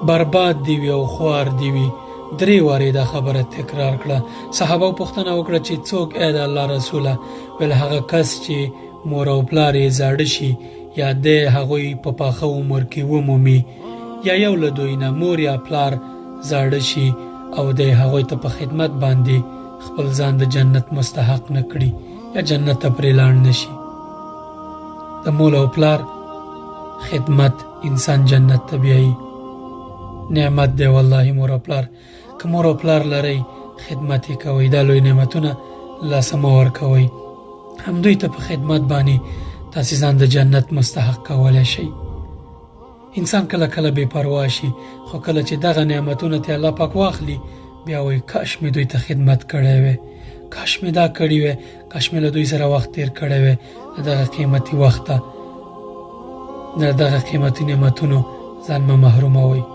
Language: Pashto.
برباد دی وي او خوار دی وي. درې وارې دا خبره تکرار کړه. صحابه پوښتنه وکړه چې څوک ای د الله رسوله؟ ویل هغه کس چې مور او پلار یې زاړه شي یا دی هغوی په پاخه عمر کې ومومي، یا یو له دوی نه مور یا پلار زاړه شي او دی هغوی ته په خدمت باندې خپل ځان د جنت مستحق نه کړي یا جنت ته پرې لاړ نه شي. د مور او پلار خدمت انسان جنت ته بیایي. نعمت دی والله مور او پلار. که مور او پلار لرئ خدمت یې کوئ، دا لوی نعمتونه لاسه مه ورکوئ. همدوی ته په خدمت باندې تاسې ځان د جنت مستحق کولی شئ. انسان کله کله بې پروا شي، خو کله چې دغه نعمتونه ته الله پاک واخلي بیا وایي کاش مې دوی ته خدمت کړی وی، کاش مې دا کړي وی، کاش مې له دوی سره وخت تیر کړی وی. له دغه قیمتي وخته، له دغه قیمتي نعمتونو ځان مه محروموئ.